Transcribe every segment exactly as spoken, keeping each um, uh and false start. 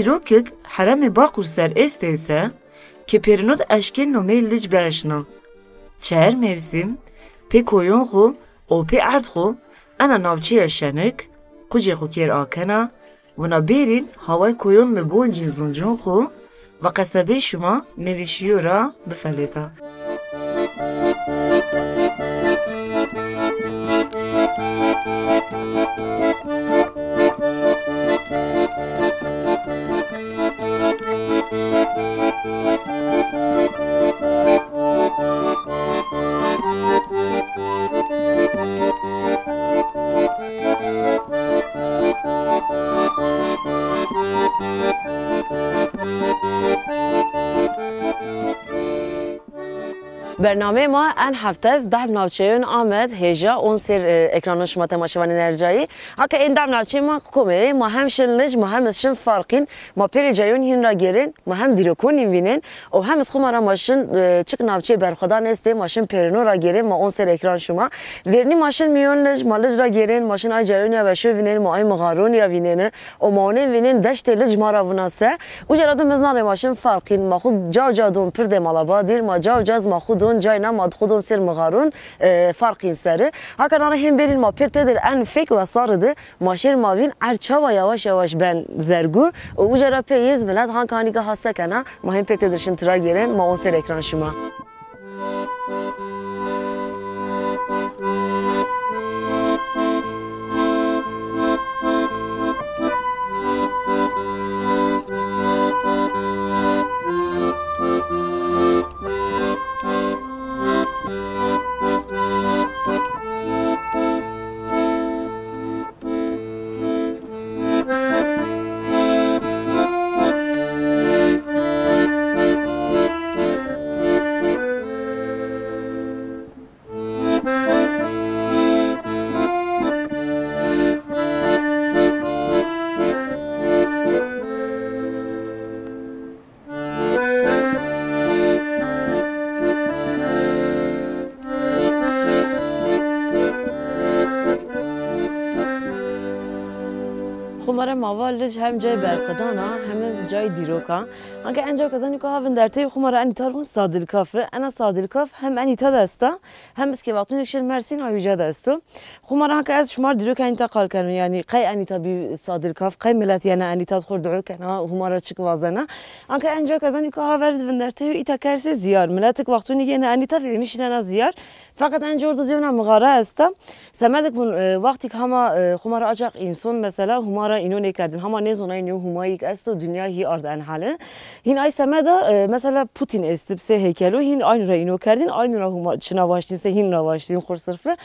Dîrokik heremê Baqûr ser estê se, ke pêrino di eşkên nomeyê Lic bieşna. Çer mewsim, pê koyon xwu û pê erd xwu ena navçeya şenik, qucê xwu kêr akena, vuna bêrîn haway koyon mi boncîn zincûn xwu, va qesebey şima nêvîşîyo ra bifelêta. Bernameyê ma en hefte ez dehb navçeyon Amed, Hêja, on sêr, e, ekranon şima temaşevanên ercayî. Haka ên dehb navçeyê ma kom ê, ma hem şin Lic, ma hem şin Farqîn, ma pêrê cayon hîn ra gêrên, ma hem dîrokonîn vînên, û hem iz xwu ma ra ma şin, e, çik navçeyê berxwedan estê, ma şin pêrino ra gêrên, ma on sêr ekran şima. Vernî ma şin mîyon Lic, ma Lic ra gêrên, ma şin ay cayon ya veşo vînên, ma ay mixaron ya vînêne, û ma onên vînên deştê Lic ma ra vuna se. Uca ra dim iz nalê ma şin Farqîn, ma xwu caw caw don pirdê Malabadîr, ma caw caz ma xwu don cayna ma xwu don sêr mixaron, e, Farqîn seri. Haka nana hên bêrîn ma pêr têdir en fek wesari di, ma şêr ma vîn erd çawa yawaş yawaş ben zergû. Û uca ra pê yê iz milet hanka hanî ke ha se kena, ma hên pêr têdir şin tira gêrên, ma on sêr ekran şima. Xo ma ra ma va Lic hem cayê berxwedan a, hem iz cayê dîrok a. Anke enca ke zanî ke ha vinderteyî xo ma ra enî tar vun Sadilkaf i. Ena Sadilkaf hem enî ta de esta, hem iz ke wextûnêk şin Mersîn a uca de esto. Xo ma ra anke ez şima rê dîrok enî ta qal keno, yanî qey enî ta bî Sadilkaf, qey milet yena enî ta xo rê duo kena, Huma ra çik wazena. Anke enca ke zanî ke ha ver di vinderteyî îta kersê zîyar. Miletik wextûnêk yena enî ta vêrnî şînena zîyar. Feqet en cor di zî yewna mixara esta. Semedik vun, e, wextîk hama, e, xo ma ra açaq înson mesela Huma ra îno nêkerdin. Hama nêzonayn yew Humayîk esto, dinya hî ard en hali. Hîn ay semeda, e, mesela Putin estib sey heykelo, hîn aynu ra îno kerdin, aynu ra Huma çina waştîn, sey hîn ra waştîn xo rê sirfi.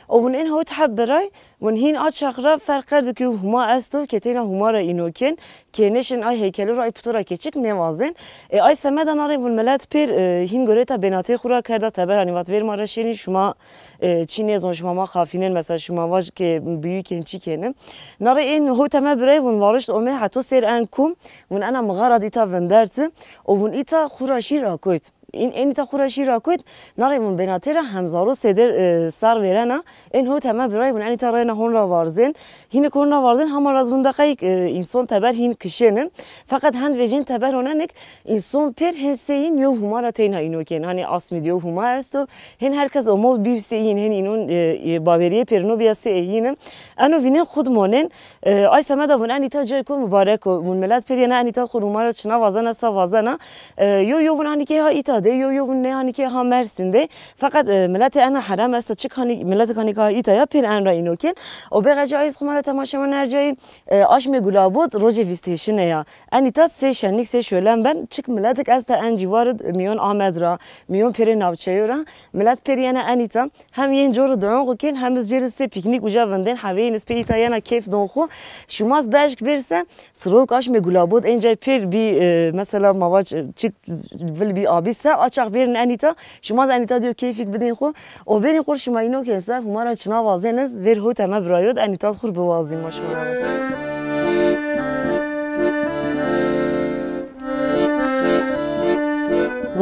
O vun ên hewt heb biray, vun hîn a çax ra ferq kerd ke Huma esto, ke teyna Huma ra îno kên, ke nêşin ay heykelo ra, ay puto ra keçik nêwazên. E, ay semeda na rê vun milet pêr, e, hîn goreta bênateyê xo ra kerda teber, hanî vat vêr ma ra şênî, şima, e, çî nêzon, şima ma xafînên, mesela şima vaj ke buyukên çî kêne. Na rê ên hewt teme biray vun varişt ome heto sêr en kum, vun ena mixara di îta vinderti, o vun îta xo ra şî rakoyt. În, ên îta xo ra şî rakoyt, na rê vun bênatê ra hemzaro sêder, e, sar vêrena, ên hewt teme biray vun en îta reyna hon ra varzên. Hînik hon ra varzên, hama ra zi vun deqayîk, e, înson teber hîn kişêne. Feqet hend vejên teber honenêk, înson pêr hên sey în yew Huma ra teyna îno kên. Hanî asmî di yew Huma esto. Hên her kes omo bî sey în, hên înon, e, e, bawerîyê pêrino bîya sey în. Eno vînên xo di monên, e, ay semeda vun en îta cayê ko mubarek o. Vun milet pêr yena en îta xo Huma ra çina wazena, sa wazena. E, yo yo vun hanî ke ha îta de, yo yo vun nê hanî ke ha Mersîn de. Feqet, e, miletê ena herem esta, çik hanî, miletik hanî ke ha îta ya pêr en ra îno kên. O bêqece ay iz xo ma ra temaşevan ercayî, e, aşmê Gulabot rocê vîst hêşine ya. En îta sey şenlik, sey şolen ben, çik miletik esta en cîwar id, mîyon Amed ra, mîyon pêrê navçeyo ra, milet pêr yena en îta, hem yên cor id duon xo kên, hem iz cêr id sey pîknîk uca vindên, heveyên iz pê îta yena keyf don xo. Şima iz beşk bêr se, sirok aşmê Gulabot, ên cay pêr bî, e, mesela ma vac, e, çik vil bî abî se, a çax bêrin en îta, şima iz en îta di yo keyfîk bidên xo. O bêrîn xo rê şima îno kên se, Huma ra çina wazên iz, vêr hewt teme birayot, en îta xo rê biwazîn, ma şima ra vajî.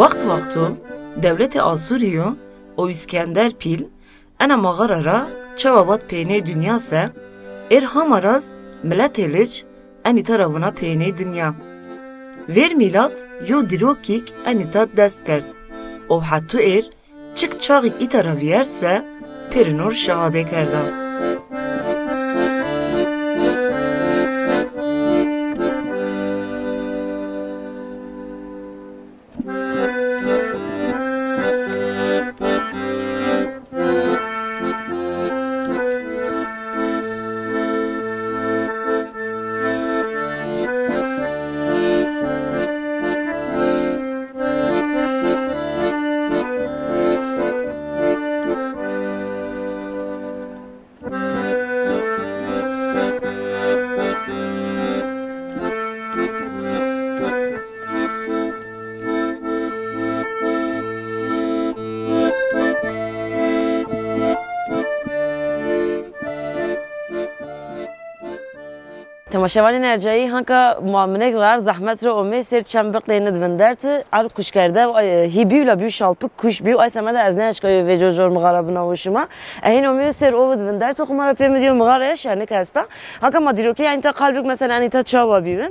Wext wexto dewletê Asûrî yo û Îskender Pîl ena maxara ra çawa vat peyney dinya se, êr hama ra zi miletê Lic en îta ra vuna peyney dinya. Vêr mîlat yo dîrokîk enîta dest kerd û heto êr çik çaxîk îta ra vîyert se pêrînor şahade kerda. Temaşevanên ercayî, hanka ma minek rar zehmet ra omê sêr çem biqlêni di vinderti, erd kuşkerde, ay, hî bî la bî şalpik kuş bî, ay semeda ez nêeşkayo vêco cor mixara binawo şima. E hîn omê sêr o di vinderti, xwu ma ra pê mi diyo mixara ya şenik esta. Hanka ma dîrokê enîta qal bik, mesela enîta çawa bî bi?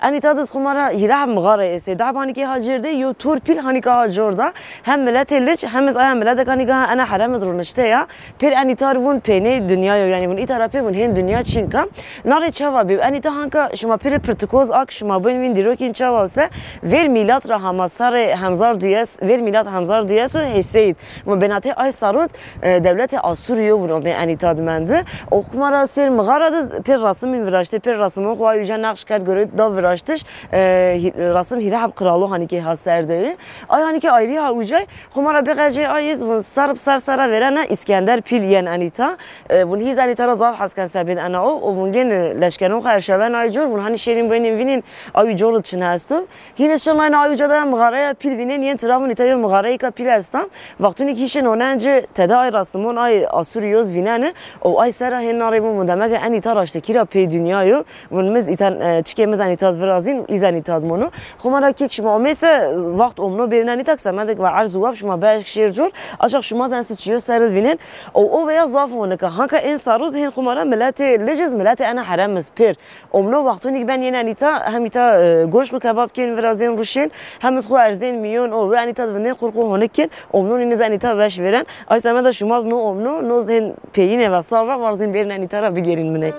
Enîta di xwu ma ra hîrê heb mixara estê. Di heb hanîkê ha cêr de, yo tor pîl hanîka ha cor da. Hem miletê Lic, hem iz aya miletek hanîka ha ena herem id ronişte ya. Pêr enîta ri vûn peyney dinya yo, yanî vûn îta ra pê vûn hên dinya çînka. Na rê çawa bî? Enîta hanka şima pêrê pirtikoz ak, şima bên vîn dîrokîn çawa se, vêr mîlat ra hama sarê hemzar duyes, vêr mîlat hemzar duyes û heşt sey id. Vûn benatê ay sarot, e, dewletê Asûrî yo vûn omê enîta di mendi. O xwu ma ra sêr mixara di pêr rasimîn viraştê, pêr rasimon xwu ay uca neqş kerd, goreyt da viraştiş, e, hî-, rasim hîrê heb qiralo hanîkê ha ser de. Ay hanîkê ayrî ha ucay, xwu ma ra bêqecê ay iz, vûn ser bi ser sera vêrena Îskender Pîl yen enîta. E, vûn hîz enîta ra zaf hes ken sebêd ena o, o vûn gên, e, leşkenon xwu erşawen ay cor, vûn hanî şêrîn bênîn vînîn ay cor id çin esto. Hîn iz çin rayna ay uca de mixareya pîl vînên, yên tira vûn îta yo mixareyêka pîl esta. Wextûnî kî hîşên honê encî tede ay rasimon ay Asûrî yo iz vîneni, o ay ser ra hên na rê vûn, vûn demek ke enîta raştekî ra pey dinya yo. Vûn mi iz îta, e, çikê mi iz enîta di virazîn, îz enîta di mono. Xwu ma ra kîk şima omê se, wext omno bêrîn enîta, semedek ve erz û web şima bieşk şêr cor, aşax şima zensi çiyo ser iz vînên. O, o veya zaf honik a. Hanka ên saroz hên xwu ma ra miletê Lic iz, miletê ena herem iz pêr. Omno wextûnî kî ben yên enîta, hem îta, e, goşt û kebab kên, virazên ruşên, hem iz xwu erzên mîyon o, wi enîta di vindên xwu ri xwu honik kên, omnonîn iz enîta weş vêren. Ay semeda şima iz no omno, no iz hên peyînê ve sar ra warzên bêrîn enîta ra bigêrîn minek.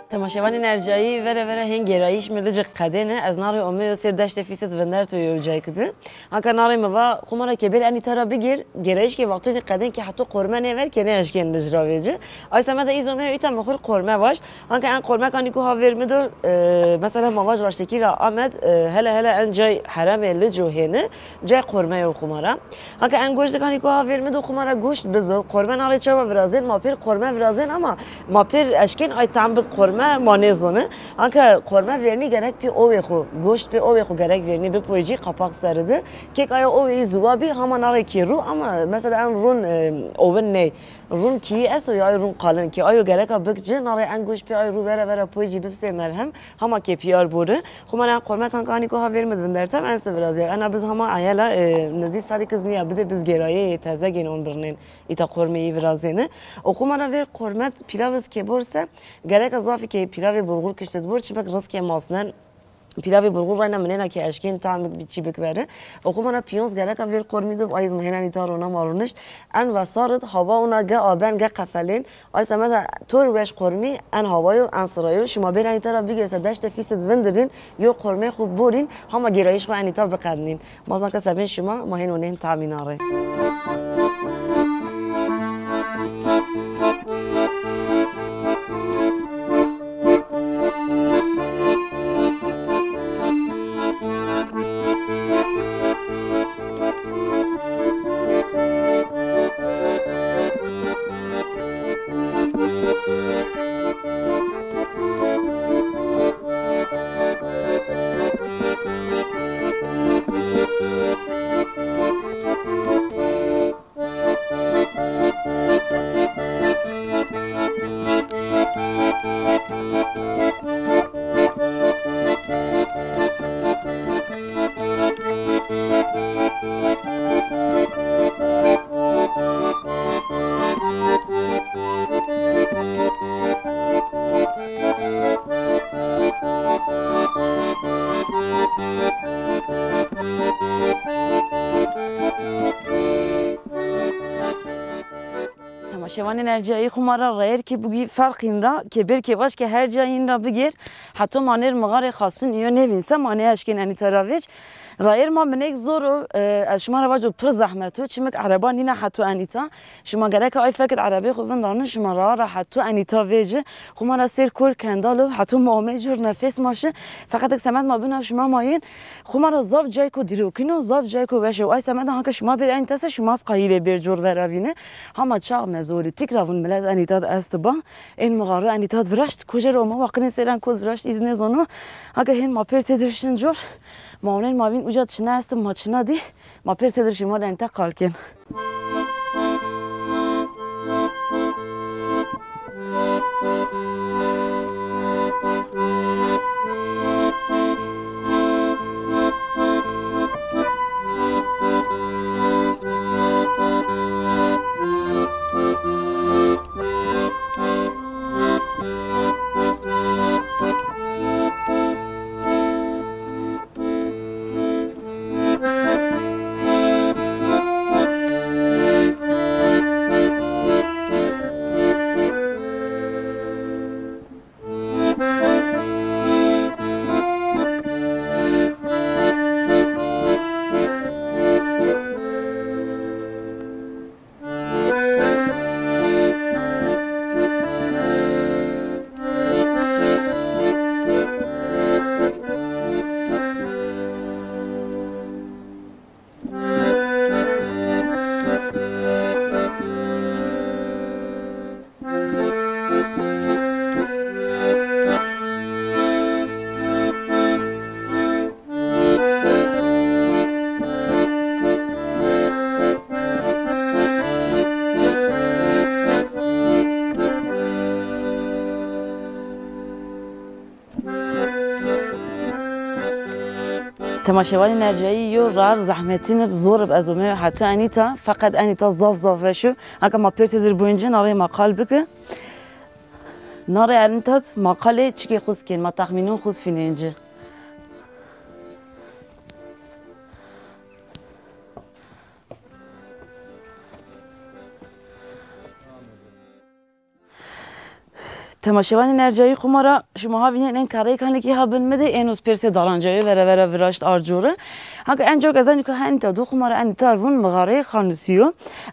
Temaşevanên ercayî, vere vere hên gêrayîş mi Licik qedêne. Ez na rê omeyo sêr deştê Fîsî di vinderto yo cayki di. Hanka na rê mi va, xwu ma ra ke bêr enîta ra bigêr, gêrayîş ke wextûnî qedên ke heto qorme nêver ke nêeşkên Lic ra vêci. Ay semeda îz omeyo îta mi xwu rê qorme waşt. Hanka en qormekanî ku ha vêr mi do, e, mesela ma vaj raştekî ra Amed, e, hele hele en cay heremê Lic o hêni, cay qorme yo xwu ma ra. Hanka en goştikanî ku ha vêr mi do xwu ma ra goşt bizo, qorme na rê çawa virazên, ma pêr qorme virazên ama ma pêr eşkên ay tam bid qorme ma nêzoni. Hanka qorme vêrnî gerek pê owê xwu, goşt pê owê xwu gerek vêrnî bipoycî qapaq seri di. Kêk aya owê î ziwa bî, hama na rê kê ru ama mesela en rûn, e, owin ney. Rûn kî esto ya rûn qalin kî ayo gereka bik ci, narê en goş pê ay rû vera vera poy jî bipsê merhem, hama ke piyar bori. Xumara en qorme kanka anî ko ha vermid vindertem en se virazîya. Ena biz hama ayela, e, nizdî sarî kiz nîya bide biz gêrayê teze gên on birnên îta qormeyî virazêne. O xumara ver qormet pilav iz ke borse, gereka zafî ke pilavê burxur kiştid bor, çimik rizkê masnen, pilavê burxu rayna minêna ke eşkên tam çî bikveri. O xumara piyonz gereka vêr qormî do, ay iz mi hêna nîta rona ma ronişt. En wesar id hawa ona ge aben ge qefelên. Ay semeda tor weş qormî en hawayo en sirayo. Şima bêra nîta ra bigêrse deştê fîsid vindirîn, yo qormê xu borîn, hama gêrayîş xu en nîta biqednîn. Ma zan ke sebên şima ma hên onên tamîna rê. Temaşevanên erciyayî xu ma ra rayêr ke bigî ferqîn ra, ke bêr ke vaş ke her cayîn ra bigêr, heto ma nêr mixarê xasun îyo nêvîn se ma nêeşkên enîta ra vêc. Rayêr ma minek zor o, e, ez şima ra vaco pir zehmet o, çimik ereba nîna heto enîta. Şima gereka ay fekid erebê xu vindarnin, şima ra ra heto enîta vêci. Xu ma ra sêr kor kendal o, heto ma omey cor nefes ma şi. Feqet ek semed ma bina şima ma yên. Xu ma ra zaf cayko dîrokîn o, zaf cayko weş o. Ay semeda hanke şima bêr enîta se şima ez qayîlê bêr cor vera vîne. Hama çax mezolîtîk ra vun milet enîta di esti ba. Ên mixaro enîta di viraşt, kojê ro ma waqinê sêren kod viraşt îz nêzono. Hanke hên ma pêr têdir şin cor. Ma onên ma vîn uca çina esti ma çina dî. Ma pêr têdir şima di enîta qal kên. Temaşevanên ercayî yo rar zehmetîn ib, zor ib ez ome heto enîta, feqet enîta zaf zaf weş o. Haka ma pêr têzir boyun ci, narê ma qal biki. Narê enîta ma qalê çikê xuz kên, ma texmînon xuz fînên ci. Temaşevanên ercayî xu ma ra şima ha vînên ên kareyê kanikî ha bin mi de ên oz pêrsê darancayo vere vere viraşt ar cori. Hanka en cok ez enî ka enîta do xu ma ra enîta vun mixareyê xanusî yo.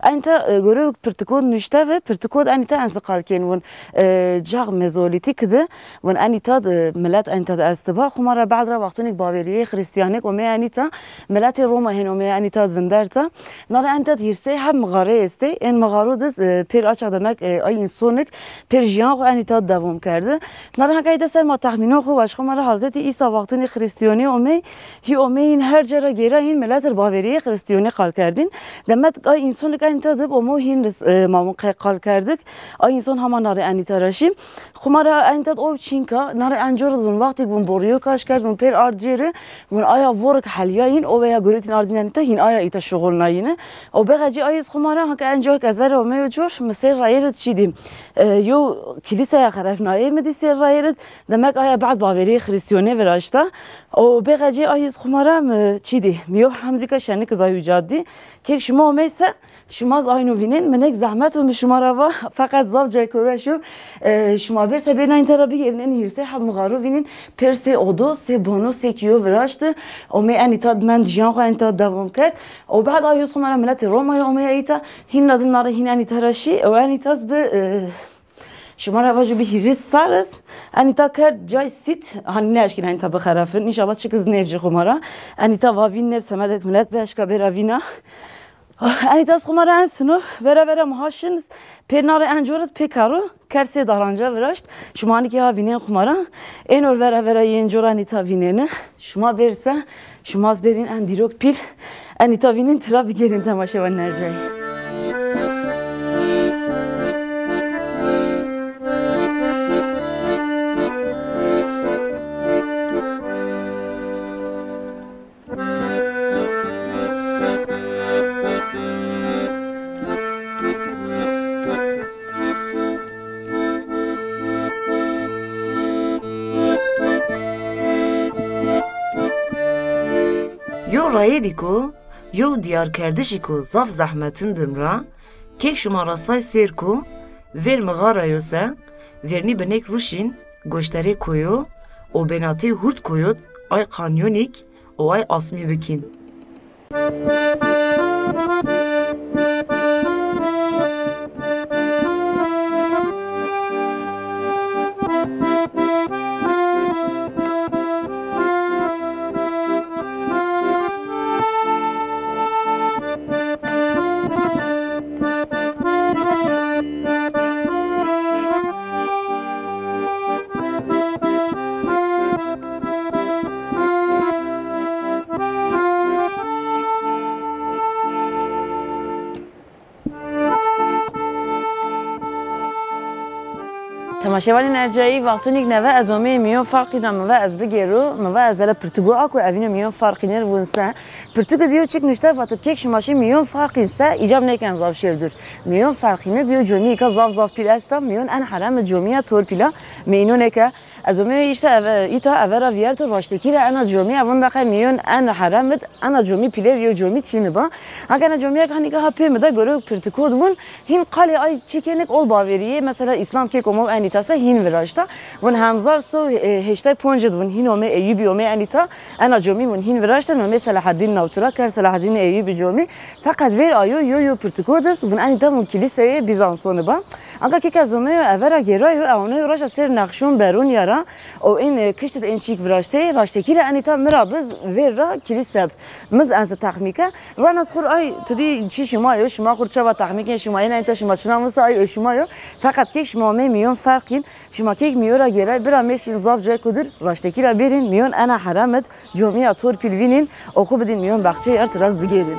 Enîta, e, gorewik pirtikod nuşte ve, pirtikod enîta en siqal kên vun, e, cağ mezolîtîk de vun enîta de, milet enîta de estiba. Xu ma ra bad ra wextonîk bawerîyê Xrîstîyanek omê enîta, miletê Roma hên omê enîta de vinderta. Nare enîta de hîrsey heb mixare estê. Ên mixaro de, e, pêr aça demek, e, ay însonik pêr jiyan xu enîta dewam kerdi. Nara heka ey de ser ma texmînon xo, weş xo ma ra Hazretî Îsa wextûnî Xrîstîyonî omey, hî omey hîn her ca ra gêra hîn milet ir bawerîyê Xrîstîyonî qal kerdîn. Demet ay însonik enîta dib omo hîn ris, e, ma vun qey qal kerdik. Ay înson hama nare enîta ra şî. Xo ma ra enîta o çînka, nare encor vun wextî vun borîyo kaş kerd, vun pêr ard cêri, vun aya vorik helîyayîn, o veya guretîn ardîn enîta hîn aya îta şuxulnayîni. O bexecî ay iz xo ma ra, hanka enco hek ez vera omeyo cor, mi sêr rayêr id çî dî. E, yo kilîseya xerefnayê mi dî sêr rayêr id, demek aya bad bawerîyê Xrîstîyonê viraşta. O bexecî ay iz xo ma ra mi çî dî. Mi yo hemzîka şenik iz ay uca dî. Kek şima omeyse, şima z ayno vînên, mi nek zehmet o mi şima ra va, feqet zaf cayko weş o. E, şima bêrse bêrna înta ra bigêrîn, en hîrsê heb mixaro vînên, pêr sê odo, sê bono, sê kîyo viraşti. Omey enîta mend jiyan xo enîta dewam kerd. O bad ay iz xo ma ra miletê Romayê omey enîta, hîn lazim nare hîn enîta ra şî, o enîta z bi, e, şima ra vajo bi hîris sar iz. Enîta kerd cay sît, hanî nêeşkîn enîta bixerefin. Înşallah çik iz nêvcî xo ma ra. Enîta va vîn nêb semedek milet bieşka bêra vîna. Enîta iz xo ma ra en sino, vera vera mi ha şin iz. Pêr nare encor id pê karo, kerd sê daranca viraşt. Şima hanî kî ha vînên xo ma ra. Ênor vera vera yên cor enîta vînêni. Şima bêrse, şima z bêrîn en dîrok pîl, enîta vînên tira bigêrîn temaşevanên ercayî. Yo rayêrîko, yo dîyarkerdişîko zaf zehmetin dim ra, kek şima ra say sêr ko, vêr mixarayo se, vêrnî bi nek ruşîn, goşterê koyo, o bênatey hurd koyot, ay kanyonîk, o ay asmî bikîn. Temaşevanên ercayî, wextûnîk neve ez omeyê mîyon ferqîna mi ve ez bigêro, mi ve ez hele pirtigo ako evîno mîyon ferqînir vun se. Pirtigo diyo çik nuşte vatib kek şima şî mîyon ferqîn se, îcab nêken zaf şêr dûr. Mîyon ferqîni diyo comîyîka zaf zaf pîl esta, mîyon en heremi comîya tor pîla, mi îno nêke. Ez omê îşte eve, îta eve ra vîyerto raştekî ra ena comî, evin de qey mîyon en herem id ena comî pîlêr yo comî çîni ba. Hank ena comîyek hanî ke ha pê mi de gore pirtikod vun, hîn qalê ay çîkênik ol baverîyê, mesela Îslam kêk omo enîta se hîn viraşta. Vun hemzar so, e, heştay ponc id vun hîn omê Eyûbî omê enîta, ena comî vun hîn viraşta, nomê Selaheddîn nawtira, ker Selaheddîn Eyûbî comî. Feqet vêr ayo yo yo pirtikod iz, vun enîta vun kilîseyê Bîzansoni ba. Anka kek ez omeyo eve ra gêrayo, e, oneyo raşa sêr nexşon beron ya ra, o ên, e, kişt id ên çîk viraştê, raştekî ra enîta mi ra biz vêr ra kilîse b. Mi z en se texmîke. Rana xur ay, tu dî çî şima yo, şima xur çawa texmîkên şima, ên enîta şima çina mi se ay o şima yo. Feqet kek şima omey mîyon ferqîn, şima kek mîyo ra gêray, bira mêşîn zaf cayko dûr, raştekî ra bêrîn, mîyon ena herem id, comîya tor pîl vînîn, o xwu bidîn mîyon baxçeyê erd raz bigêrîn.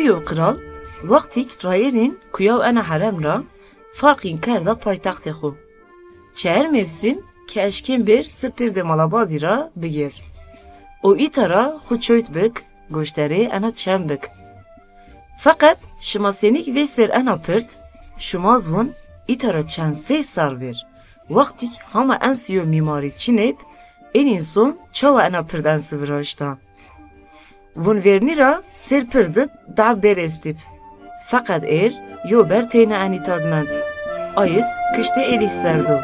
Yo qral, wextîk rayêrîn kuyaw ena herem ra, Farqîn kerda paytextê xwu. Çeer mewsim ke eşkên bêr si pirdê Malabadî ra bigêr. Û îta ra xwu çoyt bik, goşterê ena çem bik. Feqet şima senîk vêser ena pird, şima z vûn îta ra çend sey serr vêr. Wextîk hama ensi yo mîmarî çinêb, ên înson çawa ena pird ensi viraşta? Vûn vêrnî ra sêr pird id dab bêr estîb. Feqet êr yo ber teyna enî tad mend. Ayis kiştê Êlîh ser do.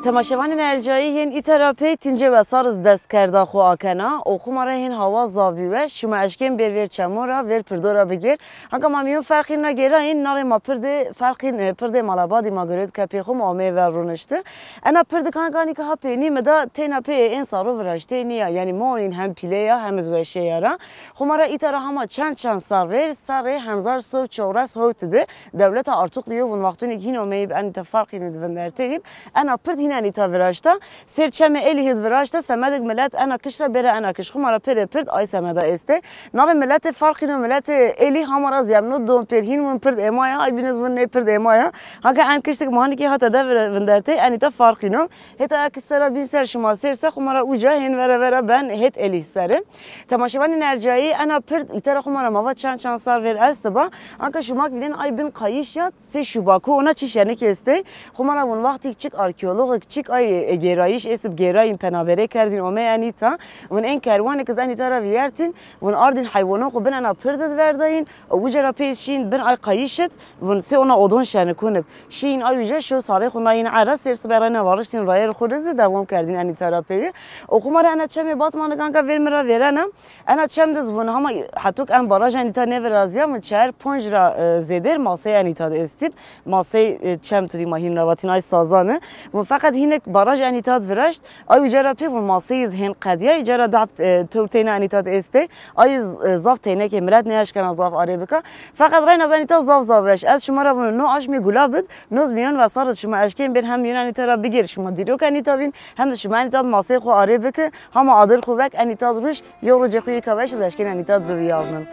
Temaşevanê mercayî, hên îta ra pey tîncê wesar iz dest kerda xwu akena û xwu ma ra hên hawa zaf bî weş. Şima eşkên bêr vêr çemo ra, vêr pirdo ra bigêr. Hanka ma mîyon ferqîn ra gêrayîn, narê ma pirdê ferqîn, e, pirdê Malabadî ma girêt kepê xwu, ma omeyê ver rûnişti. Ena pirdik hanka nîka ha peynî mi da teyna peyê ên sarû viraştê nîya. Yanî ma onîn hem pîlê ya hem iz weşê ya ra. Xwu ma ra îta ra hama çend çend serr vêr, serrê hezar sey û çewres hewt de dewleta Artuklu yo vûn wextûnî ki hîn omeyîb enîta ferqîn id vinderteyîb. Ena pird hîn enîta viraşta. Sêr çemê Êlîh id viraşte, semedik milet ena kiş ra bêra ena kiş. Xwu ma ra pêrê pird ay semeda estê. Navê miletê ferqîn o, miletê Êlîh hama ra zî emno don pêr hîn vûn pird ê ma ya, ay bîn iz vûn nê pird ê ma ya. Hanka en kiştik ma hanî ki ha tede vir-, vindertê, enîta ferqîn o. Hêta ya kiş sera bîn ser şima sêr se, xwu ma ra uca hên vera vera ben hêt Êlîh serê. Temaşevanê mercayî, ena pird îta ra xwu ma ra ma va çend çend serr vêr estiba. Hanka şima ki vînên ay bin qayîş ya, sey şubaku ona çi şenik estê. Xwu ma ra vûn wextîk çik arkeologik, çik ay, e, gêrayîş estib, gêrayîn, penaberê kerdîn, omey enîta. Vûn ên kerwanik iz enîta ra vîyertîn, vûn ardîn heywanon xwu bin ena pird id verdayîn, û uca ra pey şîn bin ay qayîş id, vûn sey ona odon şenik kunib. Şîn ay uca şew sarê xwu nayîn era, sêr sibe reyna variştîn rayêr xwu ri zî dewam kerdîn enîta ra peyî. Û xwu ma ra ena çemê Batmanik anka vêr mi ra vêrena. Ena çem de zî vûn hama hetuk en baraj enîta nêvirazîya, vûn çer ponc ra, e, zêdêr masey enîta de estîb. Masey, e, çem tu dî ma hîn ra vatîn ay sazani. Vûn feqet hînik baraj enîta de viraşt. Ay uca ra pê vûn masey iz hên qedîya, uca ra dab, e, tewr teyna enîta de estê. Ay iz, e, zaf teynekê milet nêeşkena zaf arê bika. Feqet reyna zî enîta zaf zaf weş. Ez şima ra vûn no aşmê gulab id, no zî mîyon wesar id şima eşkên bêr hem mîyon enîta ra bigêr, şima dîrok enîta vîn, hem zî şima enîta masey xwu arê biki, hama adir xwu vek enîta rûş, yo rocê xwu yê ka weş iz eşkên enîta bivîyarnin.